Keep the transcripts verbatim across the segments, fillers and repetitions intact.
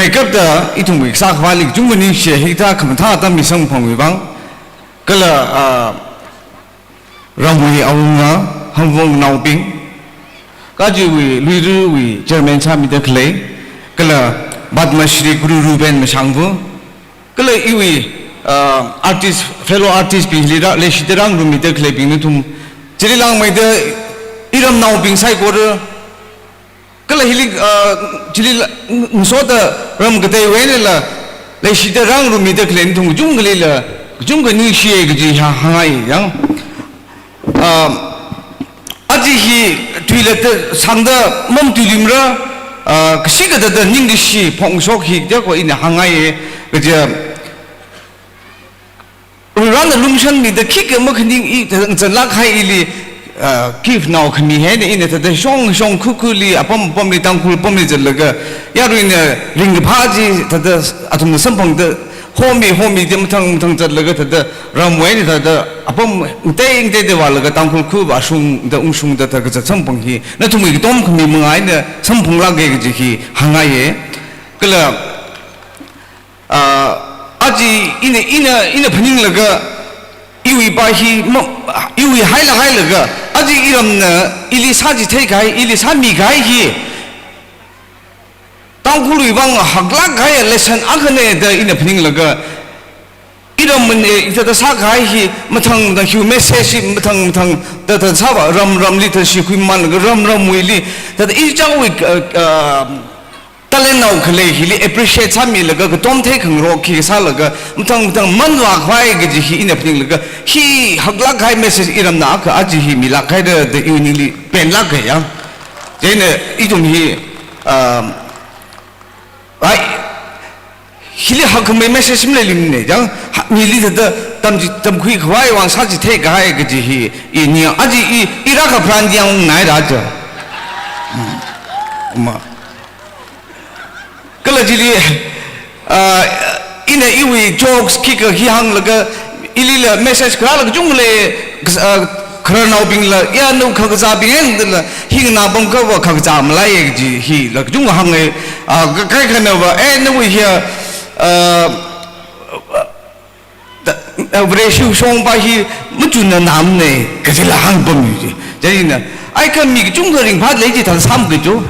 Kaikapta ithumwui kasā khavāli kachungkha ningshi, hithā khamathā atam mi samphangwui vang. Kala, ah, ramwui awunga, Hangvongnaobing, kajiwui Luirui chairman sāmida khalei, kala Padma Shri Guru Ruben Mashangvu, kala iwui, ah, artist, fellow artist bingli rā, leishida rāngarummida khaleibing nathum, chili langmeida iramnaobing saikora, kala hili, ah, chili la-, ngasoda ram kateiwui einala leishida rāngarummida khalei nathum kachungkhali la, kachungkha ningshiya kaji ha-, hāngngai yang. Ah, aja hi tuila ta sangda mamatuiluimara, ah, kashi kathāda ningkashi phongshok hi da ko ina hāngngaiya kaja. Rāna lungshanmida khikha makhaning i ta ngazanlāk kahai ili, ah, gift nao khami haina ina thāda shong shong khukhuli apam apamli Tangkhul apamli zatlaga, yaruina ringkaphā chi thāda athumna samphangda homi homi da mathang mathang zatlaga thāda ramwui eina thāda apam ngatei ngateida vālaga Tangkhul khu vāshungda ungshungda thāda kazat samphang hi nathumwui katom khami manga eina samphanglāka kaji hi hāngngaiya. Kala, ah, aja ina, ina, ina phaninglaga iwui pā hi ma, iwui hailāk hailaga aja iramna ili sāchithei kahai, ili sāmi kahai hi Tangkhulwui vang haklāk kahai lesson akhana da ina phaninglaga, iramna, eh, ithāda sākahai hi mathang mathang hi message hi mathang mathang da, da sāva ram ramli da shikhuimanlaga ram ramwuili da, da ichāwui, ah, ah, talent nao khalei hili appreciate sāmilaga katom theikhangarok khi sālaga mathang mathang manvā khavai kaji hi ina phaninglaga hi haklāk kahai message iramna akha aja hi milāk haira da iwui ningli penlāka yang. Chieina ithum hi, ah, ai, hili hakkhamei message maleilungna yang, ha, mili thāda tamchi, tamkhui khavai vang sāchithei kahai kaji hi, i ning aja i, i rākapharan yang nai rā ja. Hmm. Ma. Kala chili, ah, ina iwui jokes khikha hi hānglaga, ilila message kharāla kachungkha lei, ah, khararnaobingla, ya nu khakazābing eina dala, hi nganā pam kava khakazā malaiya kaji hila kachungkha hānga, ah, ka-, kaikhanava, eh, nawui hi, ah, ta, ah, Vareshi shongpa hi machunna namne, kajila hāngpammi ji. Chieina, ai kha mi kachungkha ringphā lei ji thāda samkajo.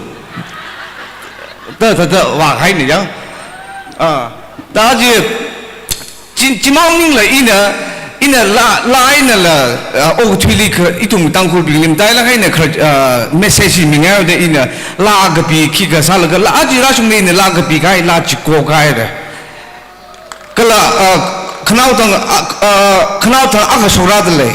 Ta, ta, ta, vāhaina yang. Ah, ta ji, chi, chimang maningla ina, ina laa, laa einala, ah, okathuili kha, ithum Tangkhulbingli matailāk eina kha, ah, message hi mingaida ina laa kapi khikha sālaga, laa aja rāshungda ina laa kapi kahai, laa chiko kahaira. Kala, ah, khanaothang, ah, ah, khanaothang akha shokra dalei.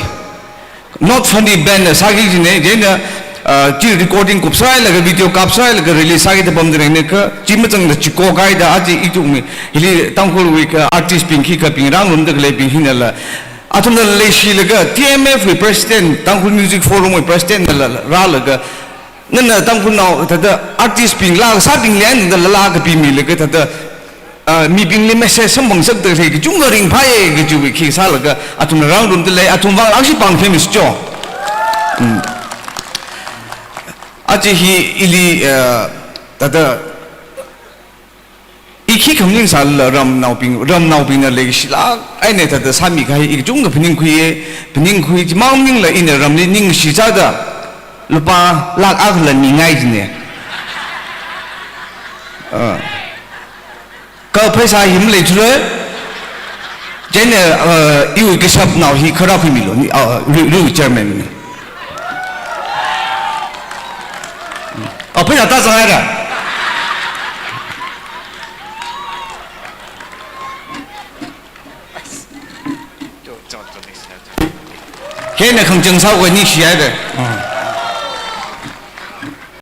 Not Funny Band na sāki kajina, chieina, ah, chi recording kupsāhailaga, video kapsāhailaga, release sāki da pamda rengna kha, chi mazangla chiko kahaida, aja ithum hili Tangkhulwui kha artist bing khikhabing rāngarumda khaleibing hinala. Athumna leishilaga, T M F wui president, Tangkhul Music Forum wui president nala rālaga, nana Tangkhulnao thāda artist bing laa kasābingli eina thāda laa kapimilaga thāda, ah, mibingli message samphangsakda lei kachungkha ringphāya kajiwui khi sālaga athumna rāngarumda lei, athum vang akshi pāng famous jo. Hmm. Aja hi ili, ah, thāda i khikha maningsālala ramnaobing, ramnaobingna leikashilāk eina thāda sāmi kahai i kachungkha phaningkhuiya, phaningkhui chimang maningla ina ramli ningshi sāda lupā lakh akhala mingai jina. Ah. Kha pheisā hi maleithura. Chieina, ah, iwui kashapnao hi kha rākhuimilu, ni, ah, Ru-, Ru chairman ni. Ah, pheisā tāzanghaira. Chieina khangachang sākhavai ningshihaira.